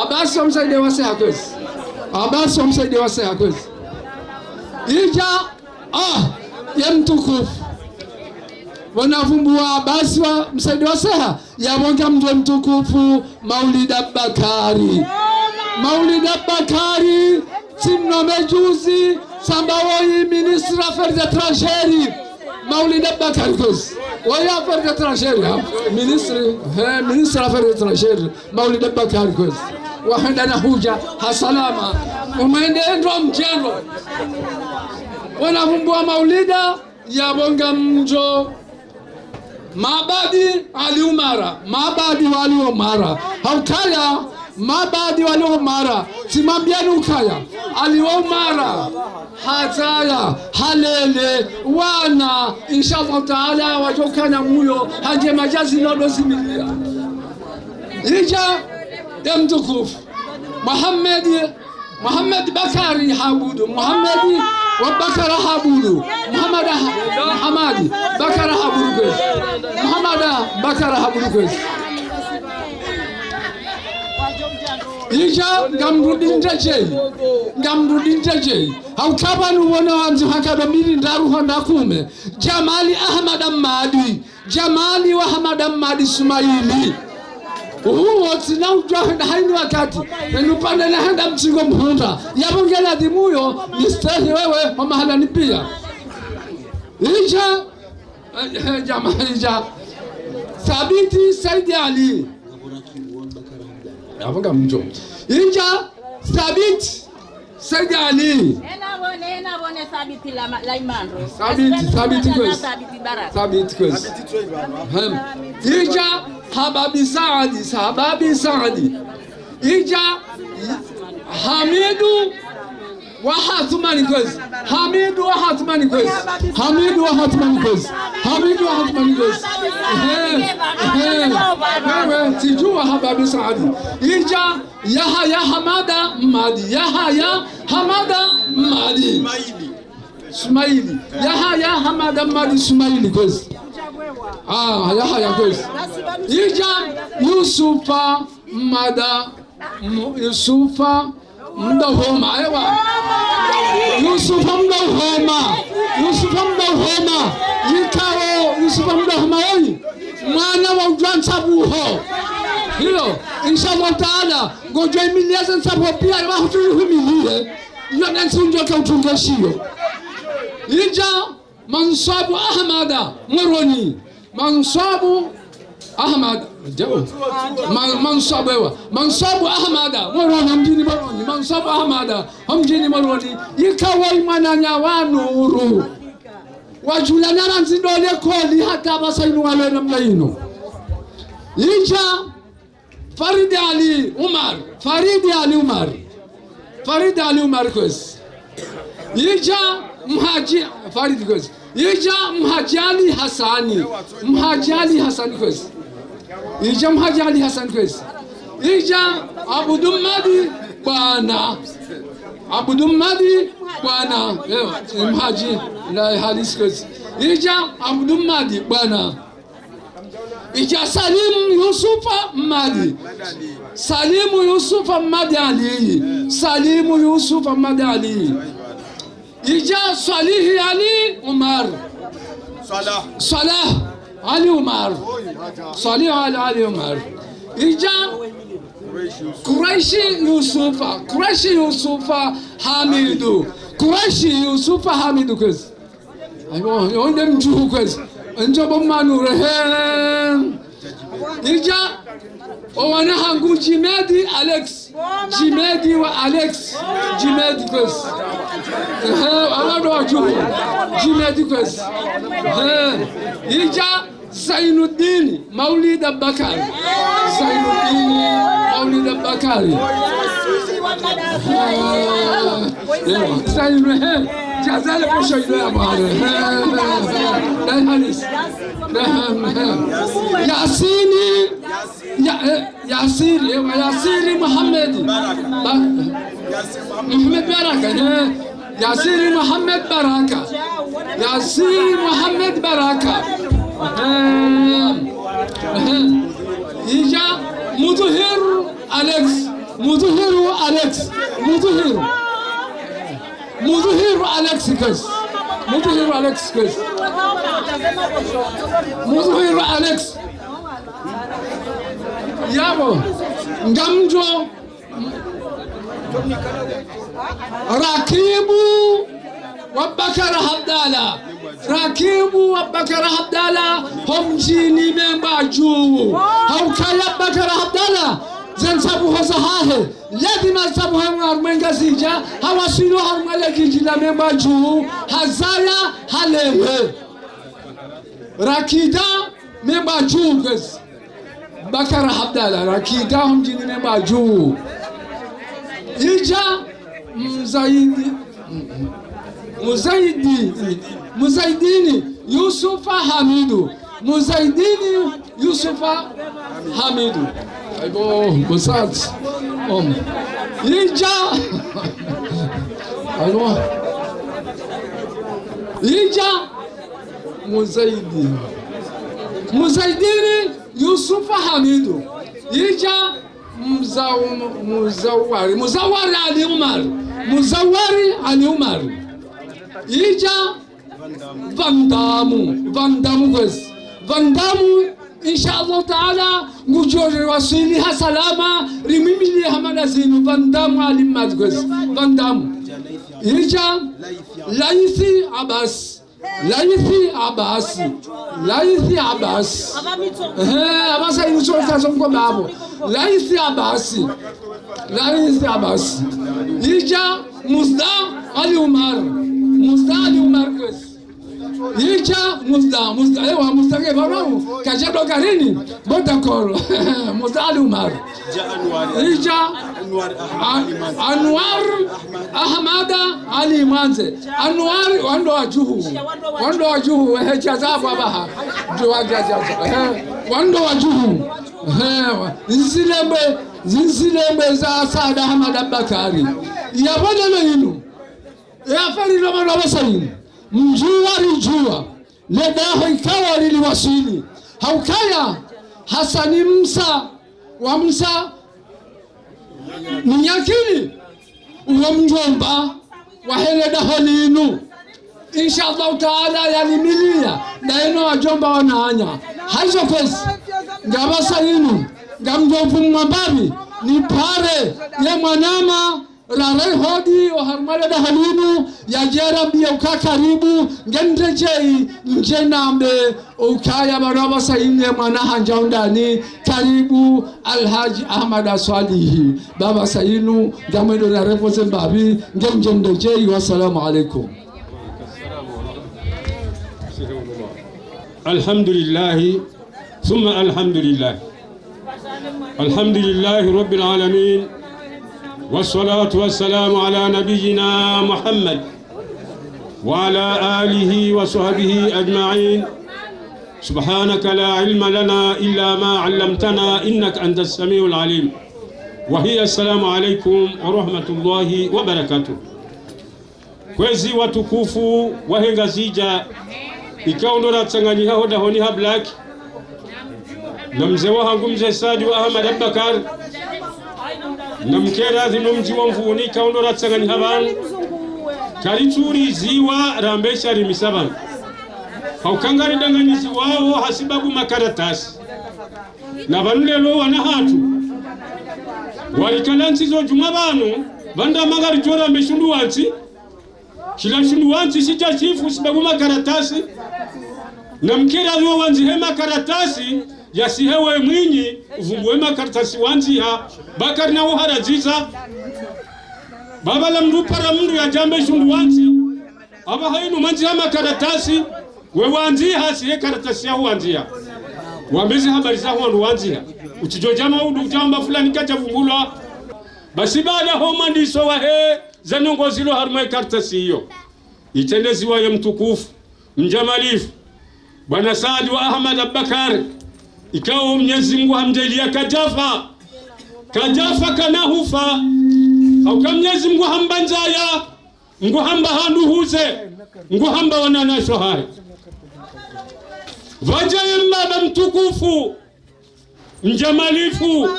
Abbas wa Msaidie wa Seha kwezi. Abbas wa Msaidie wa Seha kwezi. Idja, ah, ye mtukufu. Wena vumbu wa Abbas wa Msaidie wa Seha. Yapvo ngamdjo mtukufu Maulida Bakari. Maulida Bakari, tsi mnome juzi, tsamba woyi ministre affaires étrangères. Maulida Bakari kwezi. Woyi affaires étrangères, ha? Ministre, he, ministre affaires étrangères. Maulida Bakari kwezi. Wahenda na hudja, ha salama. Umwende ndro mdjendro. Wena vumbu wa Maulida, yapvo ngamdjo Mabadi Ali Umara, Mabadi wa Ali Umara. Haukaya, Mabadi wa Ali Umara. Tsimwambiani ukaya. Ali wa Umara. Hatsaya, halele, wana, insha Allah Taala, wadjokana muyo, hadje madjazi nodo zimilia. Idja, ye mtukufu. Mohamed Mohamed Bakari Habudu. Mohamed wa Bakara Habudu. Mohamed Ha-, Mohamed Bakara Habudu kwezi. Mohamed Bakara Habudu kwezi. Idja, ngamrudi ndedjeyi. Ngamrudi ndedjeyi. Hauka pvanu wona wandzi haka ndo mbili ndraru hwenda kume. Djamali Ahamada Mmadi. Djamali wa Hamada Mmadi Sumaili. Uwo tsina udjuwa hwenda hayini wakati. Enu pvanu nahenda mtsingo mhundra. Yapvo nge ladhimu yo, nistehi wewe, wa mahalani piya. Idja, eh, eh, djamali idja. Thabiti Saidi Ali. Yapvo ngamdjo. Idja, Thabiti Saidi Ali. Ena pvone, ena pvone Thabiti la ma-, la imandro. Thabiti, Thabiti kwezi. Thabiti Baraka. Thabiti kwezi. Hem. Idja, Hababi Saadi, Hababi Saadi. Idja, Hamidu wa Hathumani kwezi. Hamidu wa Hathumani kwezi. Hamidu wa Hathumani kwezi. Hamidu wa Hathumani kwezi. Ehe, ehe. Wewe, tsidjuwa Hababi Saadi. Idja, Yahaya Hamada Mmadi. Yahaya Hamada Mmadi. Sumaili. Yahaya Hamada Mmadi Sumaili kwezi. Ah, Yahaya kwezi. Idja, Yusufa Mmada, Mu-, Yusufa Mdahoma, ewa. Yusufa Mdahoma. Yusufa Mdahoma. Ikao Yusufa Mdahoma oyi. Mwana wa udjwantsa buho. Hiyo, inshallah taala, ngodjo imiliya ze ntsa buho piya, wa hutru ihumiliye. Iyo ne ntsi undjo ka utungeshiyo. Idja, Manswabu Ahamada, Moroni. Manswabu Ahamada. Djao. Ma-, Manswabu ewa. Manswabu Ahamada, Moroni, mdjini Moroni. Manswabu Ahamada, mdjini Moroni. Ikao mwananya wa Nuru. Wadjulana randzi ndo likoli hata pvasa inu walo namna inu. Idja, Faridi Ali Umar, Faridi Ali Umar. Faridi Ali Umar kwezi. Idja Mhadji, Faridi kwezi. Idja Mhadji Ali Hassani, Mhadji Ali Hassani kwezi. Idja Mhadji Ali Hassani kwezi. Idja Abdu Mmadi Bwana. Abdu Mmadi Bwana. Ewa, Mhadji la halisi kwezi. Idja Abdu Mmadi Bwana. Idja Salimu Yusufa Mmadi. Salimu Yusufa Mmadi Ali. Salimu Yusufa Mmadi Ali. Idja Swalihi Ali Umar. Swalah. Swalah Ali Umar. Swalihi Ali, Ali Umar. Idja Kuraishi Yusufa. Kuraishi Yusufa Hamidu. Kuraishi Yusufa Hamidu kwezi. Ayo, yo nde mdjuhu kwezi. Ndjo bo manu rehe. Idja, owana hangu Djimedi Alex. Djimedi wa Alex. Djimedi kwezi. Ehe, awa ndo wadjuhu. Djimedi kwezi. Ehe. Idja, Zainudini Maulida Bakari. Zainudini Maulida Bakari. Eh, eh, Zainu, eh, Jazale posho ilo ya bware. Eh, eh, eh, eh, Hanis. Eh, eh, eh. Yasini, ya, eh, Yasiri, eh, Yasiri Mohamed. Ba-, Mohamed Baraka, eh. Yasiri Mohamed Baraka. Yasiri Mohamed Baraka. Ehem. Ehem. Idja Mudhuhiru Alex. Mudhuhiru Alex. Mudhuhiru. Mudhuhiru Alex kwezi. Mudhuhiru Alex kwezi. Mudhuhiru Alex. Yabo. Ngamdjo Rakibu wa Bakara Abdala. Rakibu wa Bakara Abdala, ho mdjini Membwadjuu. Haukaya Bakara Abdala, ze ntsabuho zahahe, lazima ntsabuho harumwa Ngazidja, hawaswili harumwa le djiji la Membwadjuu, hazaya halewe. Rakida Membwadjuu kwezi. Bakara Abdala, Rakida ho mdjini Membwadjuu. Idja Mzaidi, Muzaidi, Muzaidini Yusufa Hamidu. Muzaidini Yusufa Hamidu. Aibo, bosat. Om. Idja. Aibo. Idja Muzaidi. Muzaidini Yusufa Hamidu. Idja Muzau-, Muzawari, Muzawari Ali Umar. Muzawari Ali Umar. Idja Van Damme, Van Damme kwezi. Van Damme, insha Allah Taala, ngudjo waswili ha salama, rimimili hamada zinu, Van Damme Ali Umar kwezi. Van Damme. Idja Laithi Abbas. Laithi Abbas. Laithi Abbas. Ehe, Abbas ini tso kaso mko babo. Laithi Abbas. Laithi Abbas. Idja Muzda Ali Umar. Muzda Ali Umar kwezi. Idja Muzda, Muzda, ewa, Muzda ke babo. Kadja do karini. Bon d'accord. Muzda Ali Umar. Idja An-, Anwar Ahmada Ali Mwandze. Anwar, wandru wa djuhu. Wandru wa djuhu, ehe, djaza kwa baha. Djuwa djaza, ehe, wandru wa djuhu. Ehe, zinsilembe, zinsilembe za Saad Ahmad Abubakari. Ya bwana lo yinu. Ya fari lo mwana wa sayini. Mdjuwa ridjuwa. Le daho ikao liliwaswili. Haukaya Hasani Msa wa Msa Mnyakili, uwo mdjomba wahe le daho linu. Insha Allahu Taala yalimiliya, daye no wadjomba wananya. Hayizo kwezi, ngapvasa yinu, ngamdjo pvumwa mbapvi, nipare, ye mwanama, rarehodi oharumwa le daho linu, yadje rambiye uka karibu, nge ndredjeyi, ndje nambe ukaya baba sayini mwana handza undani, karibu Alhaji Ahmada Swalihi. Baba sayinu, ngamwendo na repoze mbapvi, nge ndje ndredjeyi, wassalamu alaikum. Alhamdulillahi, thumma alhamdulillah. الحمد لله رب العالمين، والصلاة والسلام على نبينا محمد وعلى آله وصحبه أجمعين. سبحانك لا علم لنا إلا ما علمتنا إنك أنت السميع العليم. وهي السلام عليكم ورحمة الله وبركاته. Kwezi watukufu wahe Ngazidja, ikao ndo ratsanganyiha ho dahoni ha Black, na mze wahangu mze Saadi wa Ahmad Abubakar, na mkera zinu mdji wa Mvuni, ikao ndo ratsanganyiha pvanu, karitsuliziwa rambe sha rimisa pvanu. Hauka ngaridanganyiziwao hasibabu makaratasi. Na pvanu leo wana hatru, warikala ntsi zo djumwa pvanu, pvanda mangari djo rambe shundru wantsi, shila shindru wantsi shidja shifu sibabu makaratasi. Na mkera yo wandzihe makaratasi, yasihe we mwinyi, uvumbuwe makaratasi wandziha, bakari na uharadziza. Baba la mndru para mndru yadja rambe shindru wantsi, apvaha inu mwandziha makaratasi, we wandziha sihe karatasi ya wandziha. Wambe zi habari za wandru wandziha. Utsidjo dja maudu udja wamba fulani kadja vumbulwa. Basi baada ho mwandiso wahe, ze ndrongoo zilo harumwa ye kartasi iyo, itrendeziwa ye mtukufu, mdjamalifu, bwana Saadi wa Ahmad Abubakar, ikao Mnyezi Mungu hamdjaaliya kadjafa. Kadjafa kana hufa. Hauka Mnyezi Mungu hamba ndzaya, Mungu hamba ha nduhuze, Mungu hamba wananyasho hahe. Pvadja ye mbaba mtukufu, mdjamalifu,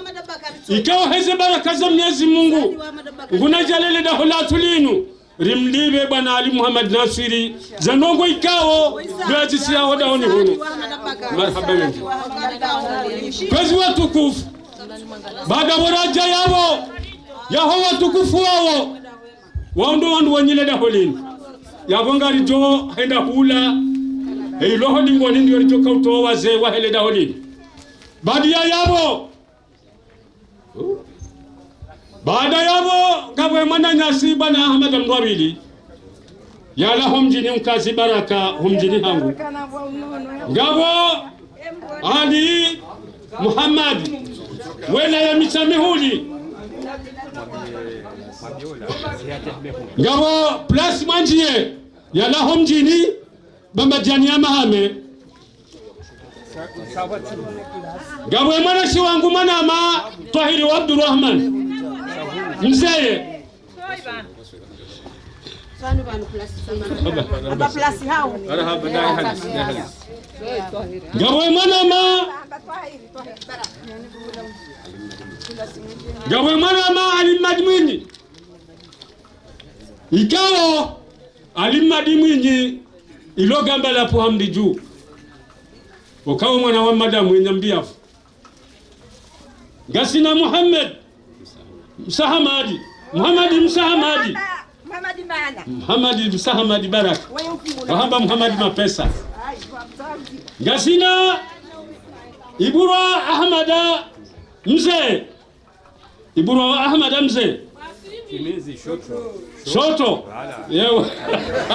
ikao heze baraka za Mnyezi Mungu, nguna djalele daho latru linu, rimlipve bwana Ali Muhammad Naswiri, ze ndrongoo ikao, ndo yazisiya ho dahoni hunu. Marahaba mendji. Kwezi watukufu, baada pvo radja yapvo, yaho watukufu wawo, wao ndo wandru wanyile daho linu. Yapvo ngaridjo henda hula, e iloho dingoni ndiyo ridjo kautowa wazee wahe le daho linu. Baada ya yapvo, baada yapvo, ngapvo ye mwananyasi bwana Ahmad Mndrwabili, yalawa ho mdjini Mkazi Baraka, ho mdjini hangu. Ngapvo Ali Muhammad, wela ya Mitsamihuli. Ngapvo Place Mwandziye, yalawa ho mdjini, Bambadjani ya Mahame. Ngapvo ye mwananyasi wangu mwanama Twahiri wa Abdurahman. Mzeye. Ngapvo ye mwanama Ngapvo mwanama Ali Mmadi Mwinyi. Ikao Ali Mmadi Mwinyi, ilo gamba la puha mdidju. Ukao mwana wa Mmadi Mwinyi mbiyafu. Ngasina Muhammad Msa Hamadi. Muhammad Msa Hamadi. Muhammad Msa Hamadi Baraka. Wahamba Muhammad Mapesa. Ngasina Iburwa Ahmada Mze. Iburwa Ahmada Mze. Shoto. Yewa.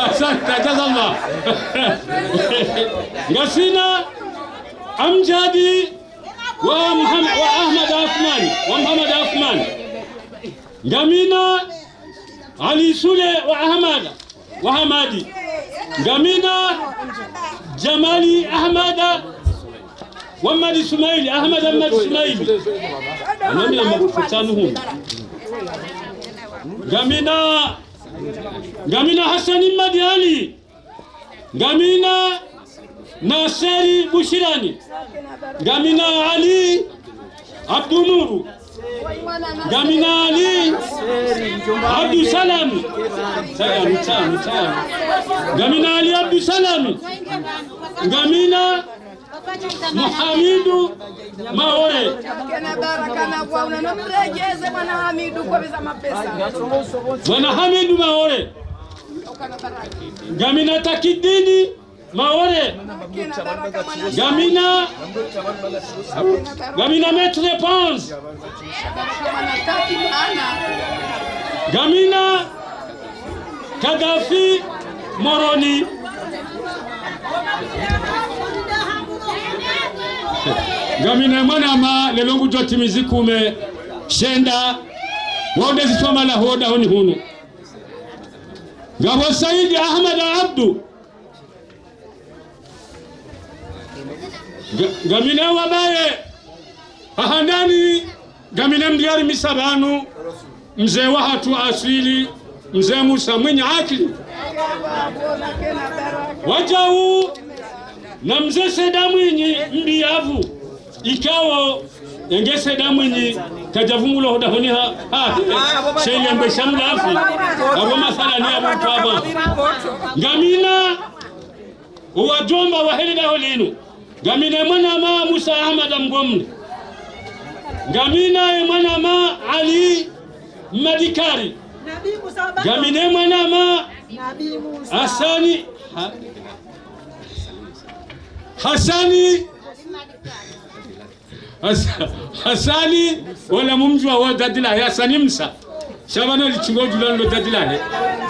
Asante, jazakallah. Ngasina Amjadi wa Muhammad, wa Ahmad Athman, wa Muhammad Athman. Ngamina Ali Sule wa Ahmada, wa Hamadi. Ngamina Jamali Ahmada, wa Mmadi Sumaili, Ahmada Mmadi Sumaili. Anamina makufu tsanu hunu. Ngamina, ngamina Hasani Mmadi Ali. Ngamina Naseri Bushirani. Ngamina Ali Abdu Nuru. Ngamina Ali Abdu Salami. Salami, Salami, Salami. Ngamina Ali Abdu Salami. Ngamina Muhamidu Maore. Kena baraka na kwa una no mregeze mwana Hamidu kwa beza mapesa. Mwana Hamidu Maore. Ngamina Takidini Maore. Ngamina, ngamina Maître Ponce. Ngamina Kadhafi Moroni. Ngamina mwanama lelo ngudjo timizi kume shenda. Wonde ziswamala hoda honi hunu. Ngapvo Saidi Ahmad Abdu. Nga-, ngamina wabaye. Hahandani, ngamina mdjari misabanu. Mze wahatru aswili, Mze Musa Mwinyi akili. Wadjau, na Mze Seda Mwinyi mbiyafu. Ikao, enge Seda Mwinyi, kadjavungulwa hodahoni ha, ha, sheyembe sha mlafi, apvo masala ni apvo twaba. Ngamina, owadjomba wahele daho linu. Ngamina mwanama Musa Ahmada Mgomni. Ngamina mwanama Ali Madikari. Ngamina mwanama Hasani, ha-, Hasani Has-, Hasani, wala mumdjuwa wa dadi lahe, Hasani Msa. Sha bana litsingo djula ndo dadi lahe.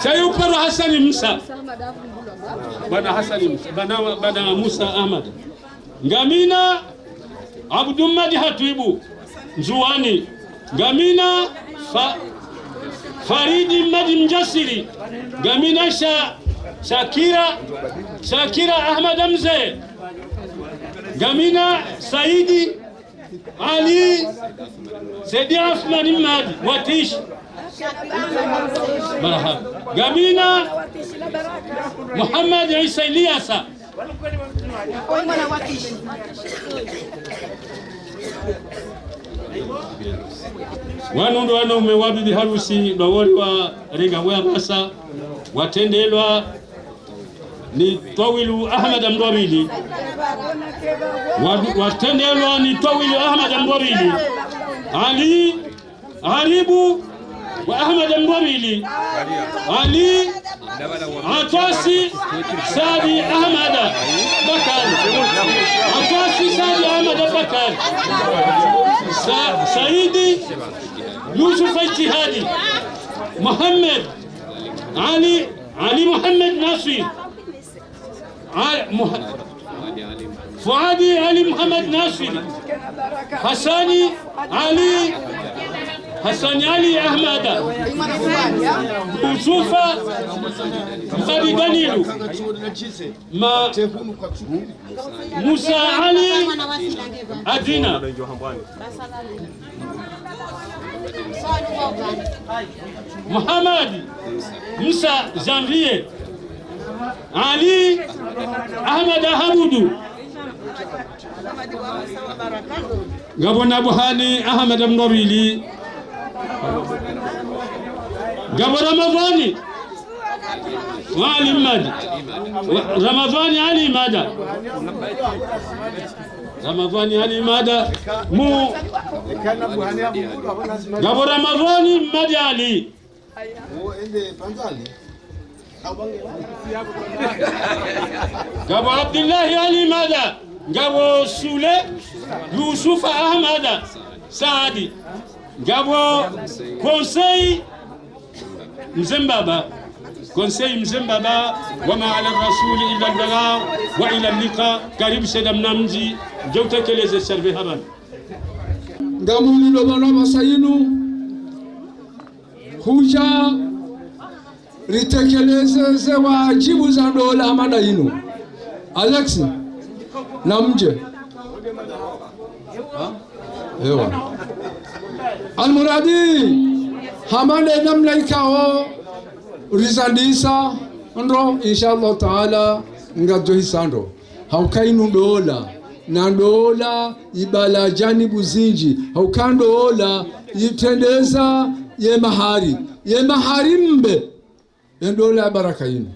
Sha yo paro Hasani Msa. Bana Hasani Msa, bana, bana Musa Ahmad. Ngamina Abdu Mmadi Hatwibu, Ndzuwani. Ngamina Fa-, Faridi Mmadi Mdjasiri. Ngamina Sha-, Shakira, Shakira Ahmada Mze. Ngamina Saidi Ali Saidi Athmani Mmadi, Watishi. Marahaba. Ngamina Muhammad Isa Iliyasa. Wanu ndo wanaume wa bibi harusi, ndo wori warenga wapvasa, watrendelwa ni Twawilu Ahmada Mndrwabili. Wa-, watrendelwa ni Twawilu Ahmada Mndrwabili. Ali, Aribu wa Ahmada Mndrwabili. Ali, Atwasi, Saadi Ahmada Bakari. Atwasi, Saadi Ahmada Bakari. Sa-, Saidi, Yusufa Ijtihadi. Muhammad, Ali, Ali Muhammad Naswir. Ali Muha-, Fuadi Ali Muhammad Naswir. Hasani Ali, Hasani Ali Ahmada. Yusufa Mkadi Ganilu. Ma-, Musa Ali Adina. Muhammad Musa Janvier. Ali Ahmada Hamudu. Ngapvo Nabuhani Ahmada mndru wa pvili. Ngapvo Ramadhwani Ali Mmadi. Wa-, Ramadhwani Ali Mmada. Ramadhwani Ali Mmada. Mu-, ngapvo Ramadhwani Mmadi Ali. Ngapvo Abdillahi Ali Mmada. Ngapvo Sule Yusufa Ahmada Saadi. Ngapvo Conseil Mze Mbaba. Conseil Mze Mbaba. Wa ma ala rasuli illa al-balagh. Wa ila al-liqa. Karibu Said Mnamdji, udje utekeleze sharve habari. Ngamlilo pvanu pvasa yinu, hudja ritekeleze ze wadjibu za ndola hama nda yinu. Alex, namdje. Ha? Ewa. Almuradi, hama nde namna ikao rizandisa ndro, insha Allah Taala, ngadjo hisa ndro. Hauka yinu ndola, na ndola ibala janibu zindji, hauka ndola yitrendeza ye mahari, ye mahari mbe, ye ndola ya baraka yinu.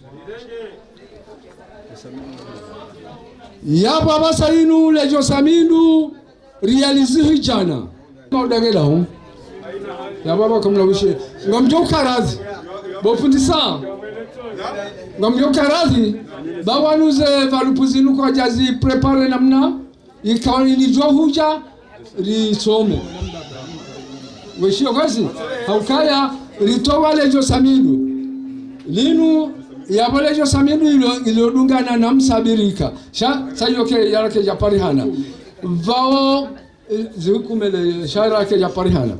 Yapvo pvasa yinu ledjo samindu, réalisé hi djana. Maudagela ho. Ya baba kamla wishe. Ngamdjo ukaradhi. Bo fundi sa. Ngamdjo ukaradhi. Ba wanu ze valupu zinu kwadjazi préparé namna ikao yinu djo hudja risome. Weshiyo kwezi. Haukaya ritowa ledjo samindu. Linu yapvo ledjo samindu ilo, ilo dungana na msabirika. Sha, sa yoke yarake djaparihana. Pvao Eh, zihwi kume le shahara yake djaparihana.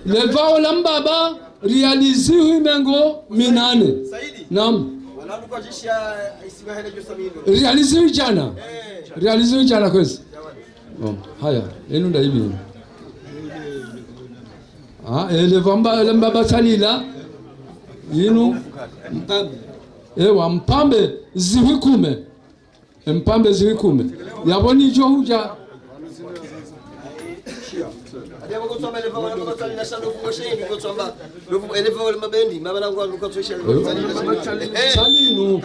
Le pvao la mbaba, réalisé hi mengo minane. Saidi. Naam. Wala nduka jisha isiwa hele djo samindu. Réalisé hi djana. Eh. Réalisé hi djana kwezi. Oh, haya, yinu nda ibi. Ah, eh, le pvao mba-, le mbaba salila. Yinu. Ewa, mpambe zihwi kume. Empambe zihwi kume. Yapvo nidjo hudja. Salinu. Hmm.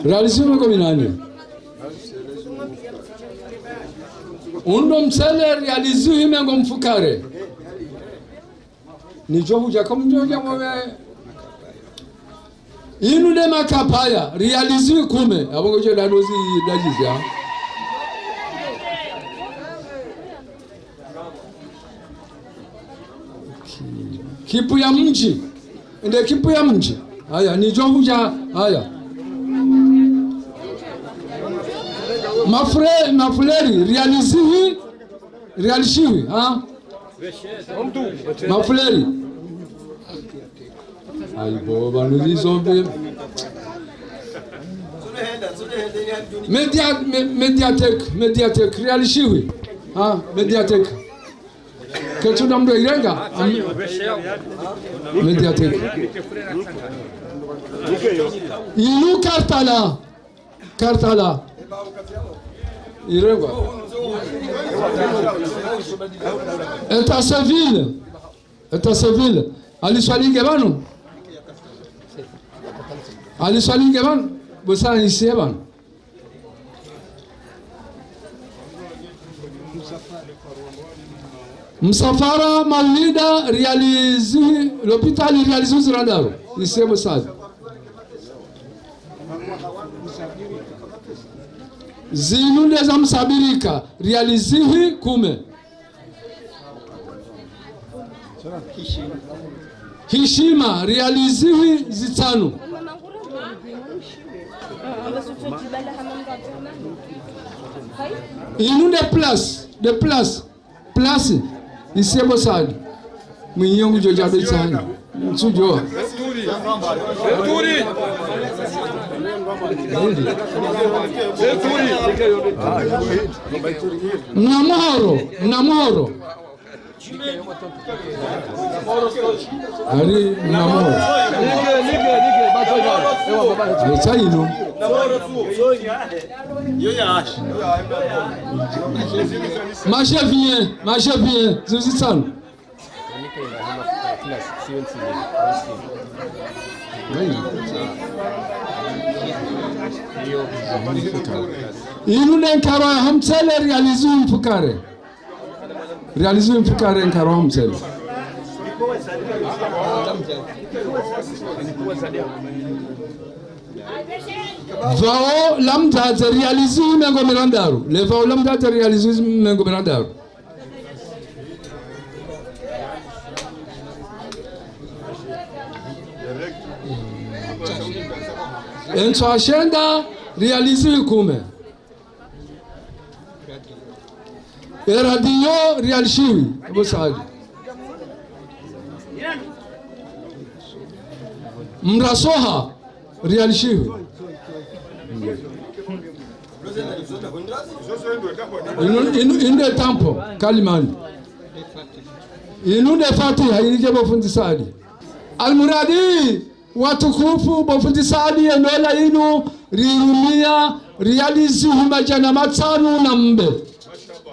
Réalisé hi mengo minane. Undo msele réalisé hi mengo mfukare. Nidjo hudja kamdjo hudja mwe. Yinu nde makapaya, réalisé hi kume. Yapvo ngodjo dadozi dadjizi ya. Kipu ya mdji. Nde kipu ya mdji. Haya, nidjo hudja, haya. Mafre-, mafleri, réalisé hi, réalisé hi, ha? Mafleri. Ayi bo, pvanu lizo mbi. Média-, mé-, médiathèque, médiathèque, réalisé hi. Ha, médiathèque. Ketsu na mdru irenga? Am-, médiathèque. Ilu Kartala. Kartala. Irengwa. État civil. État civil. Ali swali nge pvanu? Ali swali nge pvanu? Bo sa isiye pvanu. Msafara, maulida, réalisé, lopitali réalisé zira ndraru. Isiye bo sa. Zinu nde za msabirika, réalisé hi kume. Hishima, réalisé hi zitsanu. Inu nde place, nde place. Place, isiye bo sa. Mwinyi ngudjo dja be tsanu. Ntsudjo. Mna muhoro, mna muhoro. Ari, mna muhoro. Nitsa inu. Majeviye, majeviye, zuzi tsanu. Inu ne nkaro ya hamtsele, réalisé mfukare. Réalisé mfukare, nkaro ya hamtsele. Vao la mdzadze réalisé mengo mirandaru. Le vao la mdzadze réalisé mengo mirandaru. Entswa shenda réalisé kume. E radio réalisé, Abu Saadi. Mrasoha réalisé. Inu, inu, inu nde tampo, kalimani. Inu nde Fatiha, inike bo fundi Saadi. Almuradi, watukufu, bo fundi Saadi, enola inu, rirumia, réalisé huma djana matsanu na mbe.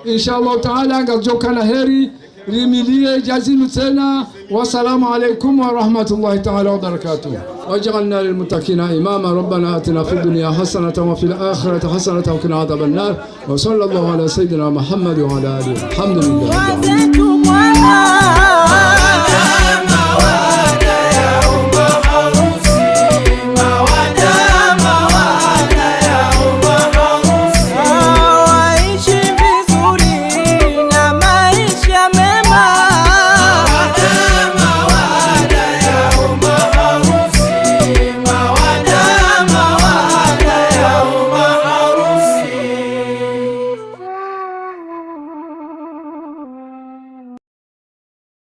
Insha Allah Taala, ngazidjokana heri, rimiliye djazinu tsena. Wassalamu alaikum wa rahmatullahi taala wa barakatuh. واجعلنا للمتقين إماما. ربنا آتنا في الدنيا حسنة وفي الآخرة حسنة وقنا عذاب النار. وصلى الله على سيدنا محمد وعلى آله. الحمد لله رب العالمين.